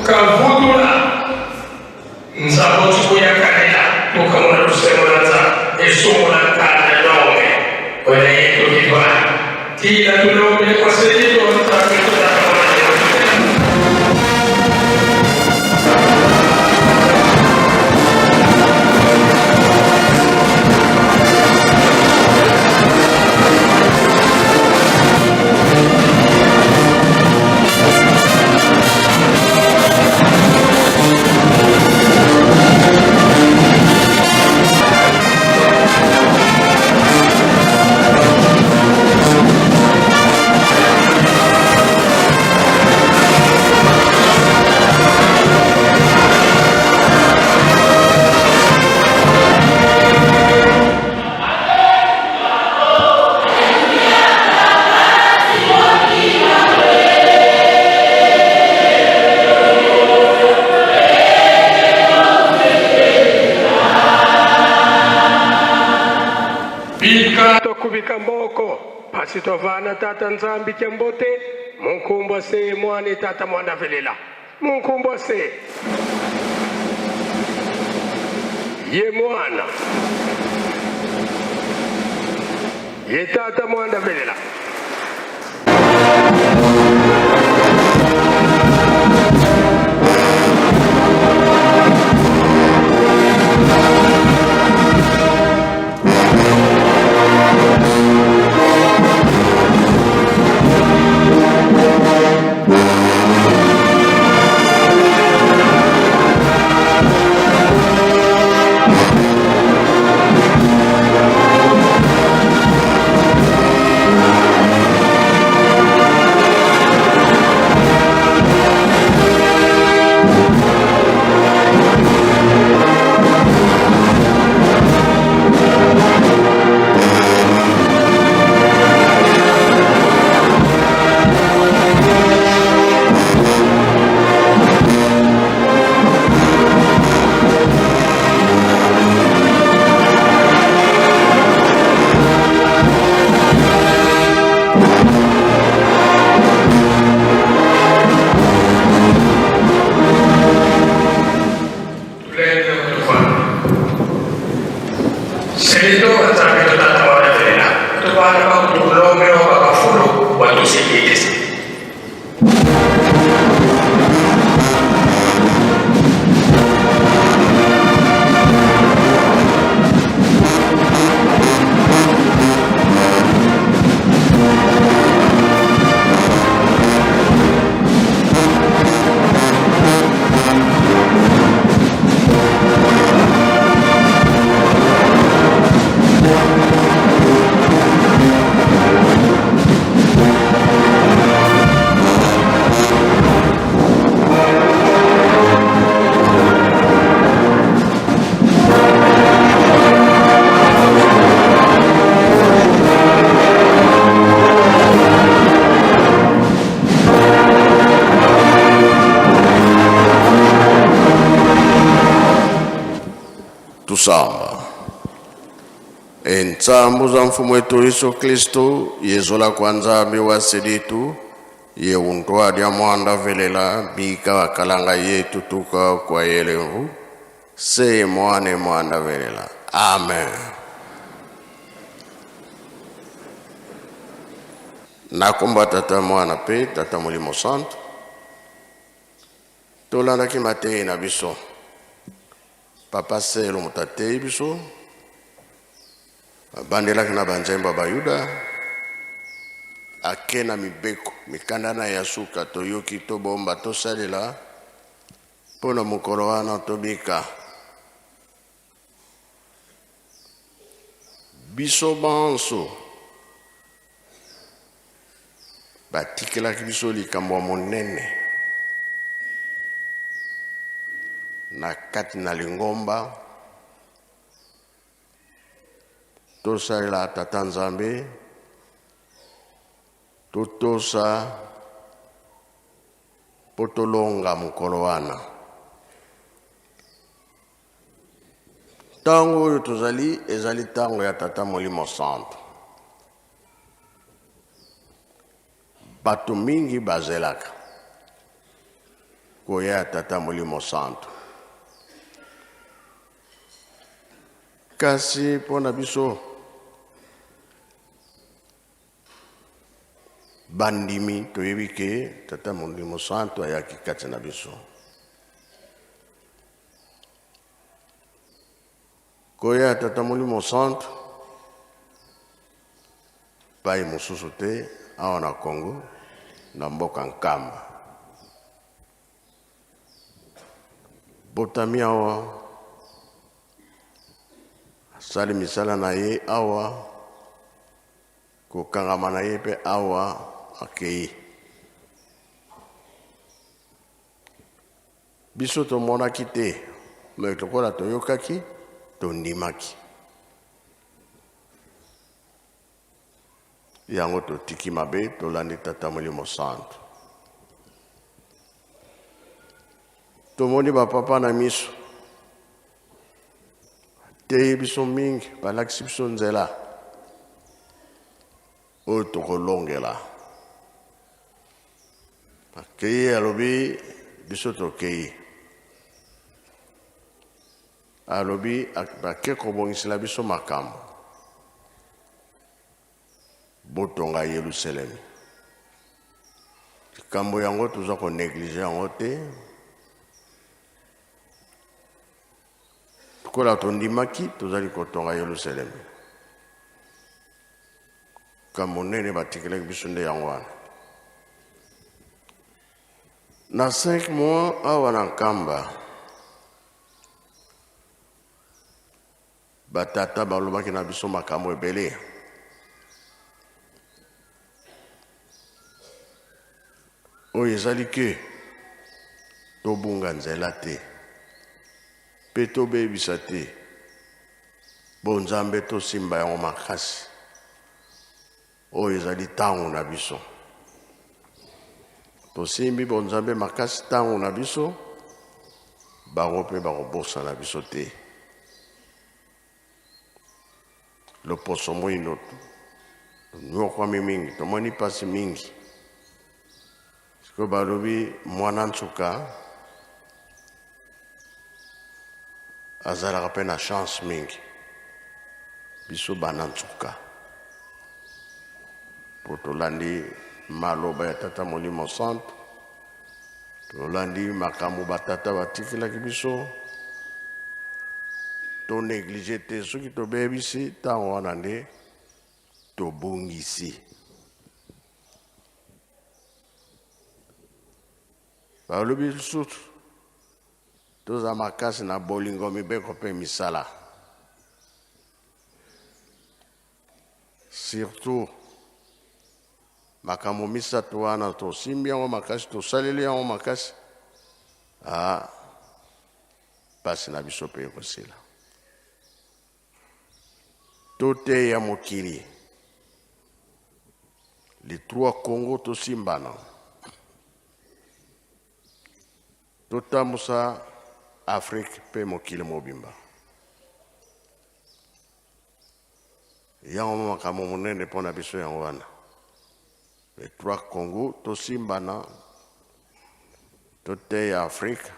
Kavutula nzambo tikuyakanila tukamona lusemula nza esumula nkanda nonge wena yetu kivana tila tulombe kwa selito Bika tokubika mboko pasi tovana tata nzambi kya mbote munkumbwa se mwane tata mwana velela munkumbwa se ye mwana ye tata mwana velela. Tusamba. Entsambu za mfumu wetu Yesu Kristu yezola kwa Nzambi wa silitu ye untwa dia mwanda velela bika wakalanga yetu tuka kwa yelemvu. Se Mwana Mwanda velela. Amen. Na kombo ya Tata Mwana mpe Tata Molimo Santu, tolandaki mateyi na biso. Papa Selo moto ateyi biso, abandelaki na banzembo ya Bayuda, ake na mibeko, mikanda na ya suka toyoki, tobomba, tosalela mpo na mokolo wana tobika. Biso banso batikelaki biso likambo ya monene na kati na lingomba, tosalela Tata Nzambe, totosa mpo tolonga mokolo wana. Ntango oyo tozali ezali ntango ya Tata Molimo Santu. Bato mingi bazelaka koya ya Tata Molimo Santu, kasi mpo na biso bandimi toyebi ke Tata Molimo Santu ayaki kati na biso. Koya ya Tata Molimo Santu pai mosusu te awa na Congo, na mboka Nkamba. Botami awa, asali misala na ye awa, kokangama na ye mpe awa akei. Biso tomonaki te, mais lokola toyokaki, tondimaki. Yango totiki mabe, tolandi Tata Molimo Santu. Tomoni bapapa na miso, bateyi biso mingi, balakisi biso nzela oyo tokolongela. Akei alobi biso tokei, alobi bake kobongisela biso makambo, botonga Yelusalemi. Likambo yango toza koneglige yango te, lokola tondimaki tozali kotonga Yelusalemi. Likambo monene batikelaki biso nde yango wana. Na 5 mois awa na Nkamba, batata balobaki na biso makambo ebele. Oyo ezali ke tobunga nzela te mpe tobebisa te Bonzambe, tosimba yango makasi. Oyo ezali ntango na biso. Tosimbi bonzambe makasi ntango na biso, bango mpe bakobosana biso te. Loposo moindo tonyokwami mingi, tomoni mpasi mingi. Sikoyo balobi mwana nsuka azalaka mpe na chance mingi, biso bana nsuka, mpo tolandi maloba ya Tata Molimo Santu, tolandi makambo batata batikelaki biso, to neglige te. Soki tobebisi ntango wana nde tobungisi. Balobi lisusu toza makasi na bolingo, mibeko mpe misala. Surtout makambo misato wana tosimbi yango makasi, tosaleli yango makasi, ah, mpasi na biso mpe ekosila. Toteya mokili, les trois Congo tosimbana, totambusa Afrique mpe mokili mobimba. Yango makambo monene mpo na biso yango wana, les trois Congo tosimbana, toteya Afrique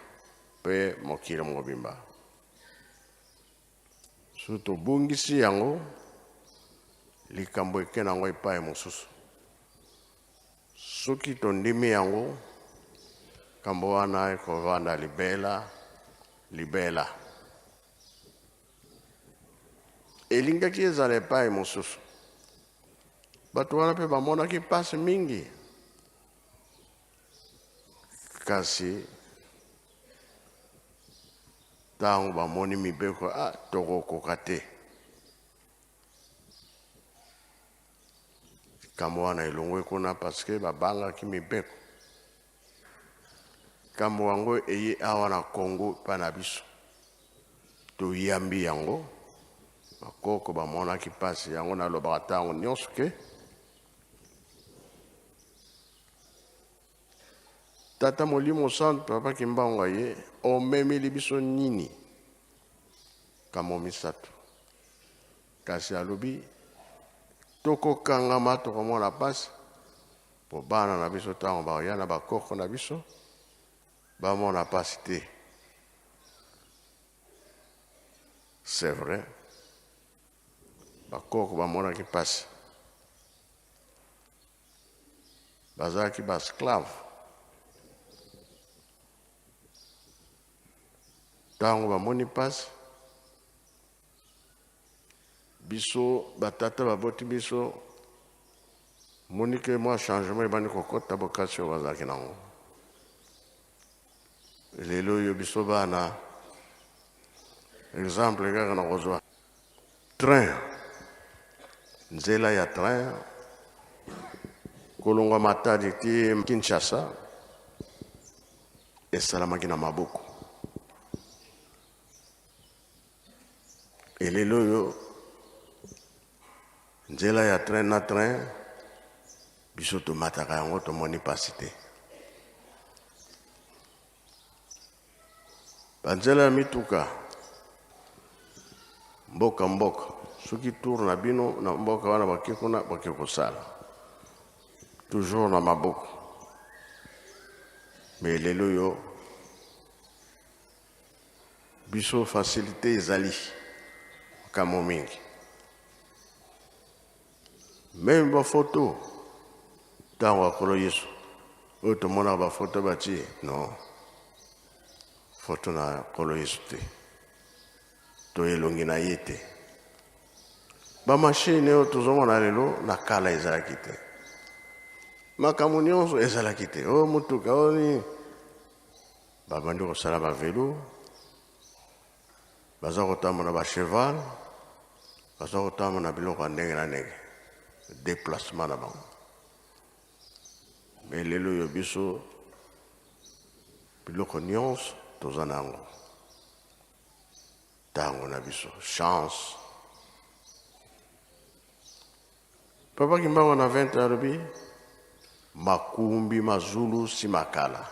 mpe mokili mobimba. Soki tobungisi yango, likambo eke na yango epai mosusu. Soki tondimi yango, likambo wana ekovanda libela libela. Elingaki ezala epai mosusu. Bato wana mpe bamonaki mpasi mingi, kasi ntango bamoni mibeko, ah, tokokoka te. Likambo wana elongwe kuna parce que babangaki mibeko. Likambo yango eye awa na Congo epai na biso, toyambi yango. Bakoko bamonaki mpasi yango. Nalobaka ntango nyonso ke Tata Molimo Santu, Papa Kimbangu aye omemeli biso nini? Kambo misato. Kasi alobi tokokangama, tokomona mpasi po bana na biso ntango bakoya na bakoko na biso bamona mpasi te. C'est vrai, bakoko bamonaki mpasi, bazalaki baesclave. Ntango bamoni mpasi, biso batata baboti biso, moni ke mwa changement ebandi kokɔta bokasi oyo bazalaki nango. Lelo oyo biso bana, exemple kaka na kozwa train, nzela ya train kolongwa Matadi ti Kinshasa esalamaki na maboko. Elelo oyo nzela ya train na train, biso tomataka yango, tomoni mpasi te. Banzela ya mituka, mboka mboka, soki tour na bino na mboka wana, bake kuna, bake kosala toujours na maboko. Mais lelo oyo biso facilité ezali, makambo mingi, même bafoto. Ntango akolo Yesu oyo tomonaka bafoto batie, non, foto na Nkolo Yesu te, to elongi na ye te. Bamashine oyo tozomona lelo, na kala ezalaki te. Makambo nyonso ezalaki te. Oyo motuka, oyo nini, babandi kosala bavelo, baza kotambola bacheval, baza kotambola na biloko ya ndenge na ndenge, déplacement na bango. Mais lelo oyo biso biloko nyonso toza na yango. Ntango na biso, chance. Papa Kimbangu na 20 alobi makumbi mazulu simakala,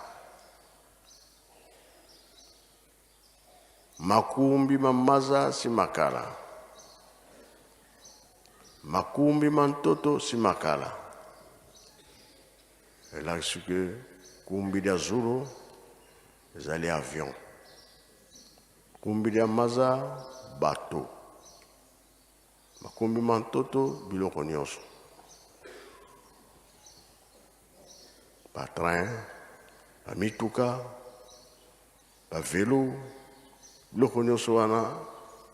makumbi mamaza simakala, makumbi mantoto simakala. Elakisi ke kumbi lya zulu ezali avion, kumbi lya maza bato, makumbi mantoto biloko nyonso, batrain, bamituka, bavelo, biloko nyonso wana.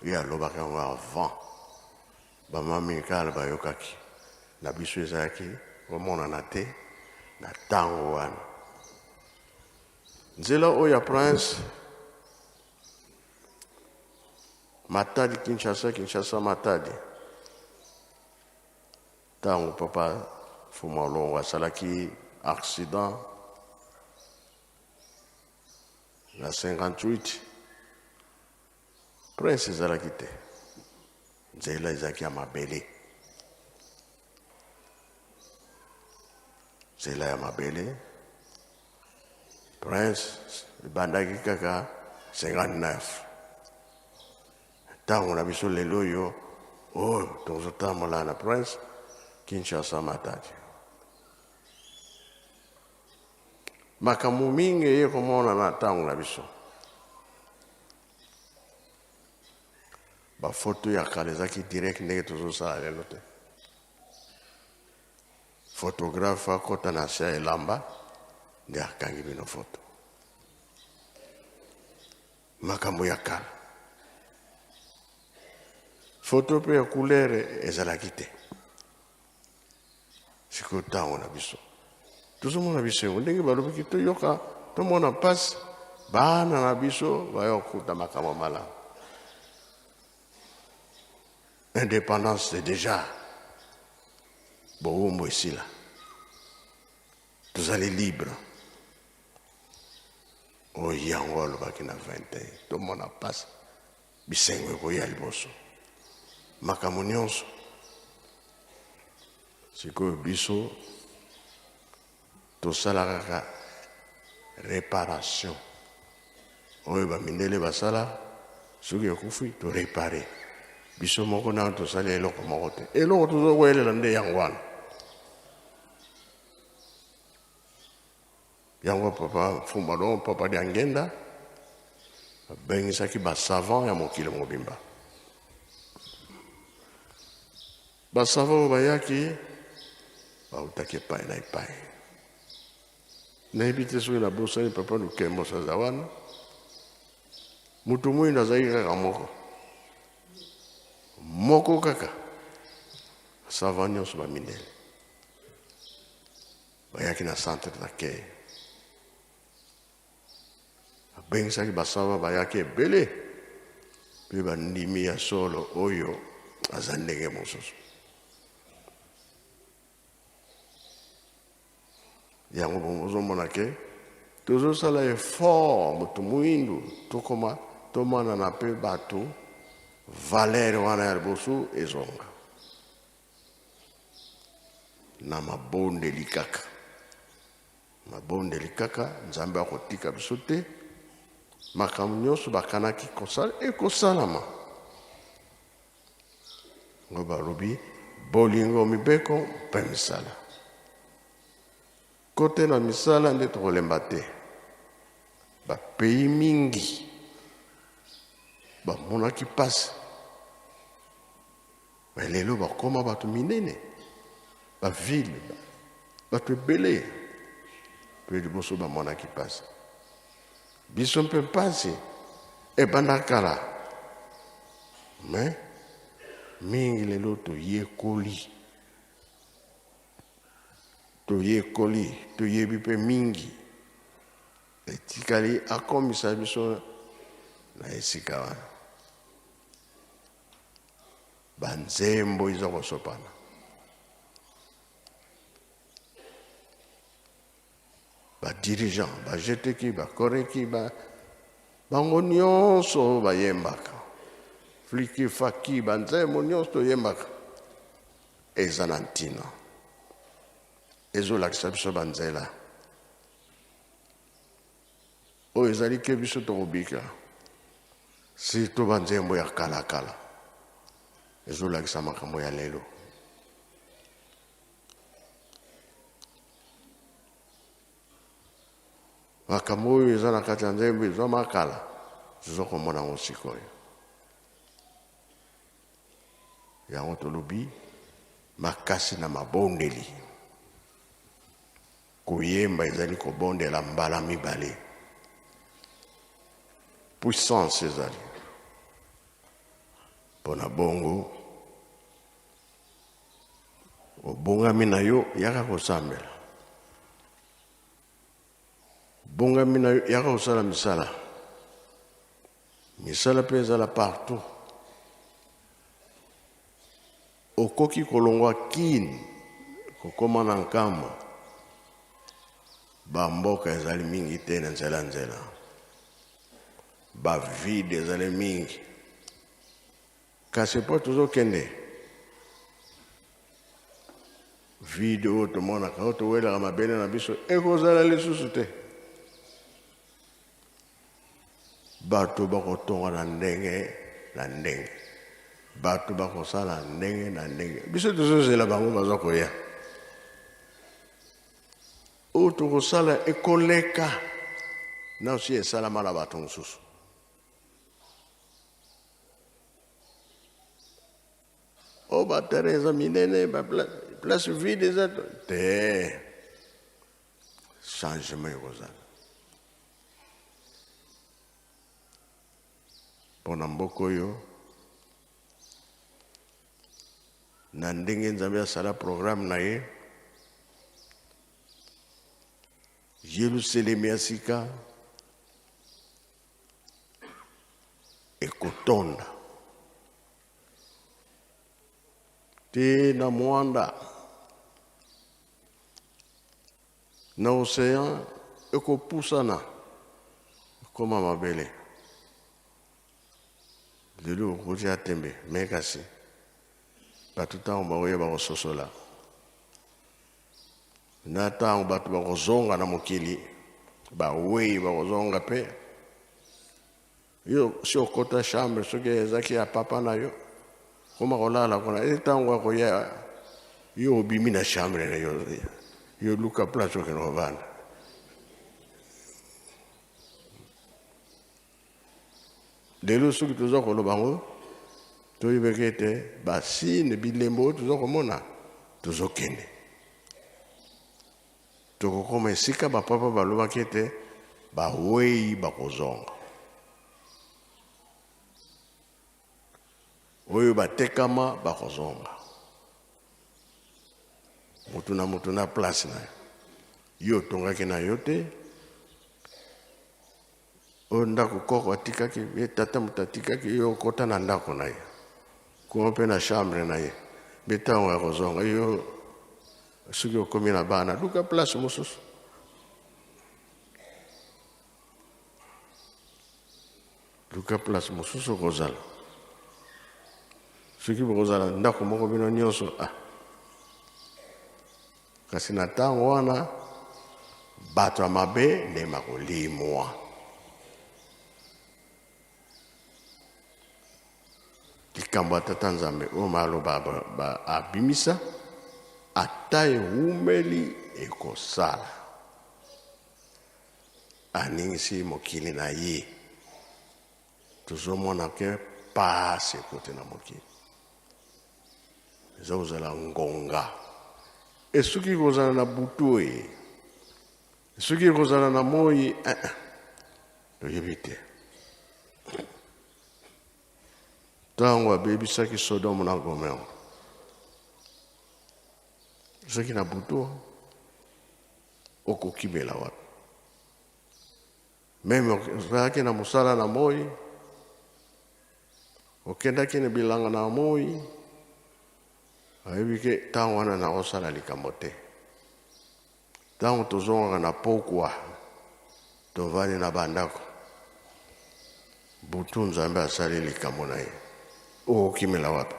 Ye alobaki yango avant. Bamamikala bayokaki na biso, ezalaki komonana te na ntango wana. Nzela oyo ya prince Matadi Kinshasa, Kinshasa Matadi, ntango Papa Fuma Olongo asalaki accident na 58, prince ezalaki te, nzela ezalaki ya mabele, nzela ya mabele. Prince ebandaki kaka 59. Ntango na biso lelo oyo, oyo tozotambola na prince Kinshasa Matadi, makambo mingi eye komona na ntango na biso. Bafoto ya kala ezalaki direct ndenge tozosala lelo te. Photographe akota na se ya elamba nde akangi bino foto. Makambo ya kala. Foto mpe ya couleur ezalaki te. Sikoyo ntango na biso tozomona bisengo ndenge balobaki toyoka tomona mpasi bana na biso baya kokuta makambo malamu. Indépendance c'est déjà bowumbu esila, tozali libre. Oyo yango alobaki na 21 tomona mpasi bisengo ekoya liboso makambo nyonso. Sikoyo biso tosala kaka reparation oyo bamindele basala, soki ekufi torepare biso moko nano tosali eloko moko te. Eloko tozowelela nde yango wana. Yango papa Mfumba don papa Diangenda abengisaki ba savant ya mokili mobimba. Ba savant oyo bayaki bautaki epai na epai. Nayebi te soki nabosani papa Lukembo aza wana. Moto moyindo azalaki kaka moko moko kaka, savant nyonso bamindele bayaki na centre d'accueil, babengisaki basava bayaki ebele mpe bandimi ya solo oyo aza ndenge mosusu. Yango bozomona ke tozosala effort moto moyindu tokoma tomonana mpe bato valeur wana ya liboso ezonga na mabondeli kaka, mabondeli kaka. Nzambe akotika biso te, makambo nyonso bakanaki kosala ekosalama. Ngo balobi bolingo mibeko mpe misala, kote na misala nde tokolemba te. Bapays mingi bamonaki mpasi, me lelo bakoma bato minene, bavile bato ebele mpe liboso bamonaki mpasi. Biso mpe mpasi ebanda kala, me mingi lelo toyekoli, toyekoli, toyebi mpe mingi. Etikali akomisa biso na esika wana. Banzembo eza kosopana, badirigeant bajeteki bakoreki ba bango nyonso bayembaka fliki faki, banzembo nyonso toyembaka eza na ntina, ezolakisa biso banzela oyo ezali ke biso tokobika. Surtout banzembo ya kalakala ezolakisa makambo ya lelo. Makambo oyo eza na kati ya nzembo ezwama kala, toza komona yango sikoyo. Yango tolobi makasi na mabondeli. Koyemba ezali kobondela mbala mibale. Puissance ezali mpo na bongo. Obongami na yo, yaka kosambela. Bongami na yo, yaka kosala misala. Misala mpe ezala partout. Okoki kolongwa Kin kokoma na Nkamba, bamboka ezali mingi te na nzela nzela, bavide ezali mingi, kasi mpo tozokende vide oyo tomonaka oyo towelaka mabele na biso ekozala lisusu te. Bato bakotonga na ndenge na ndenge, bato bakosala ndenge na ndenge. Biso tozozela bango baza koya, oyo tokosala ekoleka na osi esalama na bato mosusu. O ba terrain eza minene, ba place vide eza te. Changement ekozala mpo na mboka oyo na ndenge Nzambe asala programme na ye. Yelusalemi ya sika ekotonda te na mwanda na ocean, ekopusana ekoma mabele. Lelo okotia tembe me, kasi bato ntango bakoya bakososola, na ntango bato bakozonga na mokili, bawei bakozonga mpe yo si okota chambre, soki ezaki ya papa na yo, koma kolala kuna. E ntango akoya, yo obimi na chambre na yo, yo luka place okende kovanda. Lelo soki toza koloba yango, toyebaki ete basine bilembo oyo toza komona, tozokende, tokokoma esika bapapa balobaki ete bawei bakozonga, oyo batekama bakozonga, motu na motu na place na yo. Yo otongaki na yo te oyo ndako koko atikaki ye, tata moto atikaki yo, okota na ndako na ye kuma mpe na chambre na ye. Mpe ntango ya kozonga, yo soki okomi na bana, luka place mosusu, luka place mosusu okozala. Soki bokozala ndako moko bino nyonso, ah, kasi na ntango wana bato ya mabe nde bakolimwa. Likambo ya Tata Nzambe oyo maloba abimisa, ata ewumeli, ekosala. Aningisi mokili na ye, tozomona ke pasi ekoti na mokili. Eza kozala ngonga esuki kozala na butu, oye soki ekozala na moi, eh, eh, toyebi te. Ntango abebisaki Sodome na Gomore, soki na butu, okokimela wapi? Même ozalaki na mosala na moi, okendaki na bilanga na moi, ayebi ke ntango wana nakosala likambo te. Ntango tozongaka na pokwa, tovandi na bandako, butu Nzambe asali likambo na ye, okokimela wapi?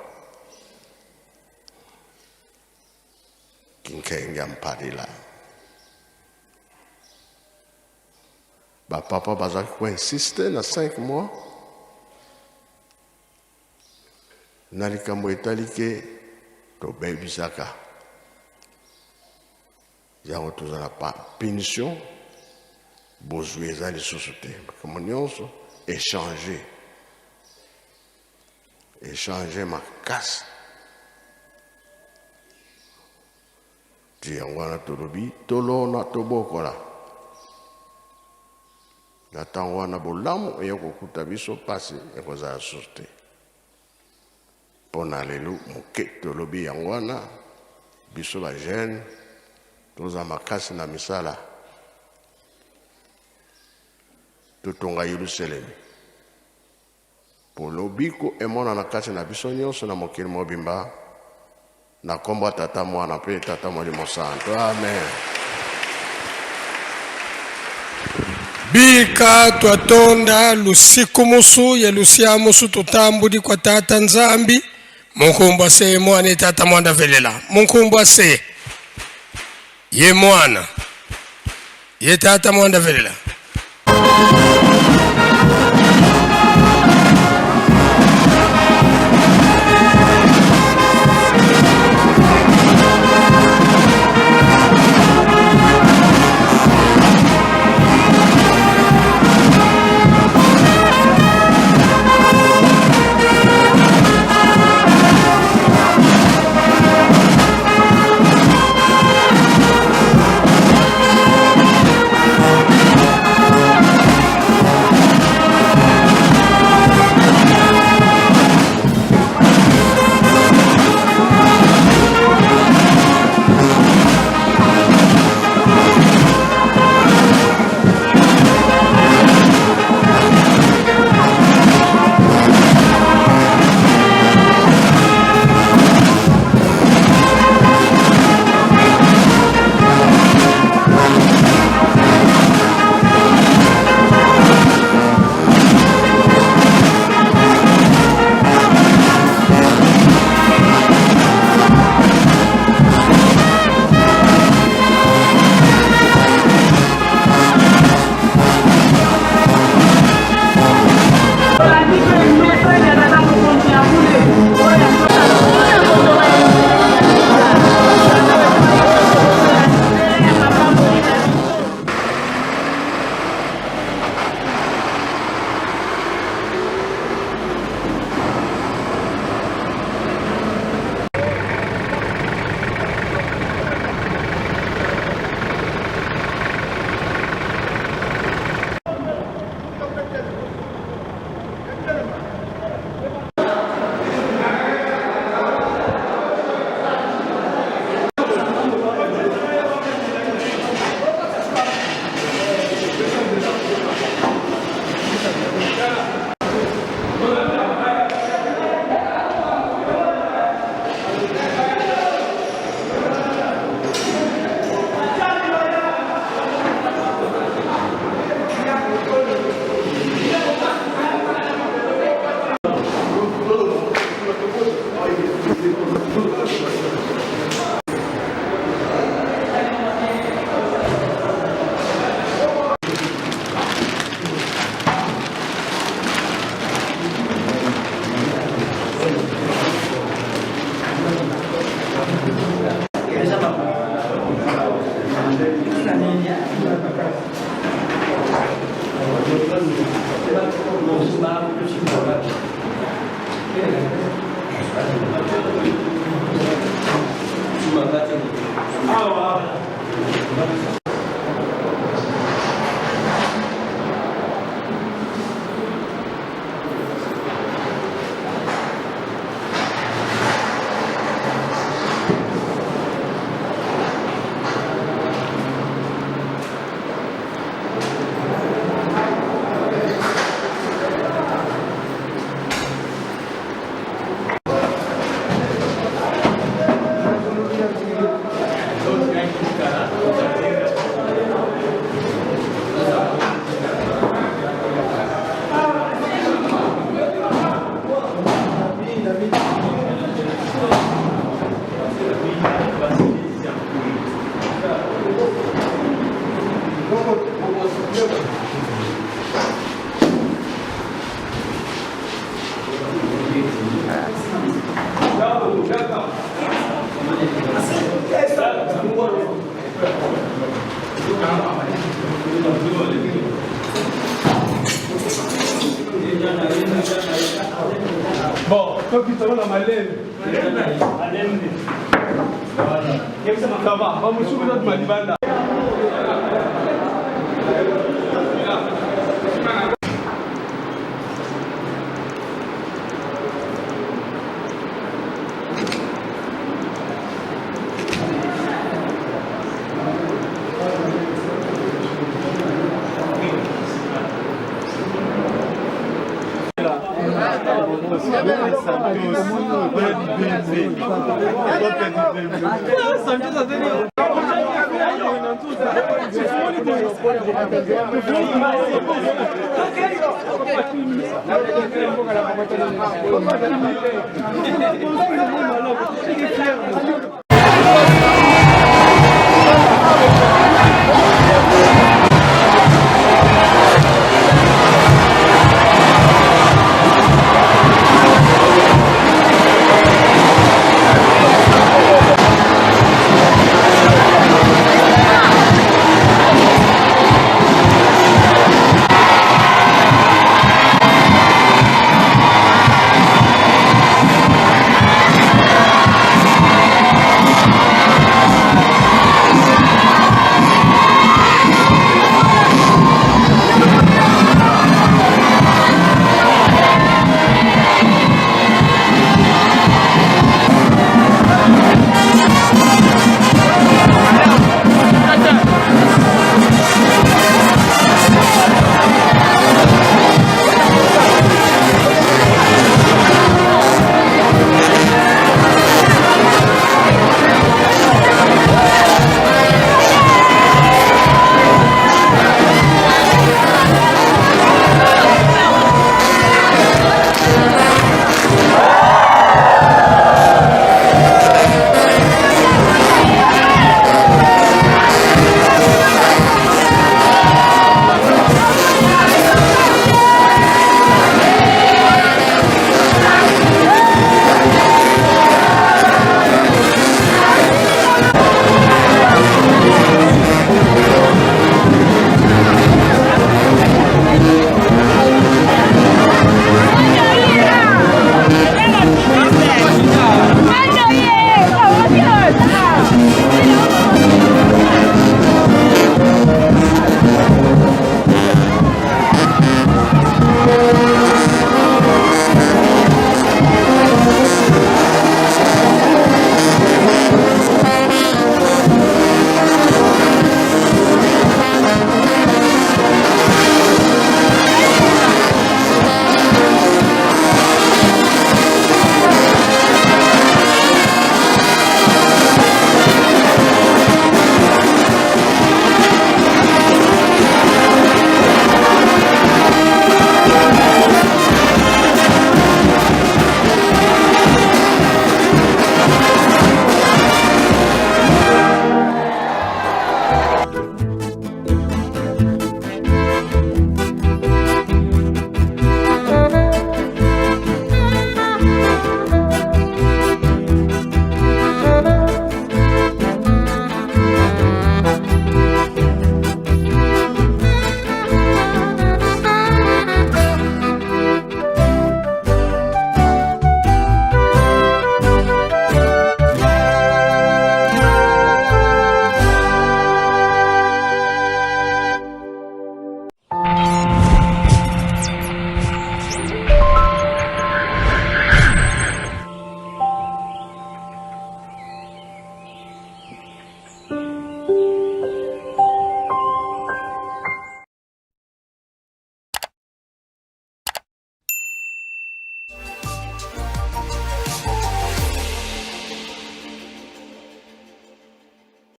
Kinkenge ya mpadila, bapapa bazalaki koinsiste na 5 mois na likambo etali ke tobebisaka yango, toza na punition. Bozwi eza lisusu te, makambo nyonso échange, échange makasi ti. Yango wana tolobi tolona, tobokola. Na ntango wana bolamu eye kokuta biso, mpasi ekozala susu te. Mpo na lelo moke tolobi yango wana, biso bajeune toza makasi na misala, totonga Yelusalemi mpo lobiko emonana kati na biso nyonso na mokili mobimba. Na nkombo ya Tata, Mwana mpe Tata Molimo Santo, amen. Bika twatonda lusiku musu ye lusia musu, tutambudi kwa Tata Nzambi munkumbu ase mwana ye tata mwanda velela munkumbu ase ye mwana ye tata mwanda velela. Bon, tokitana na malembe. Malembe. Ça va, bamosuku totuma libanda.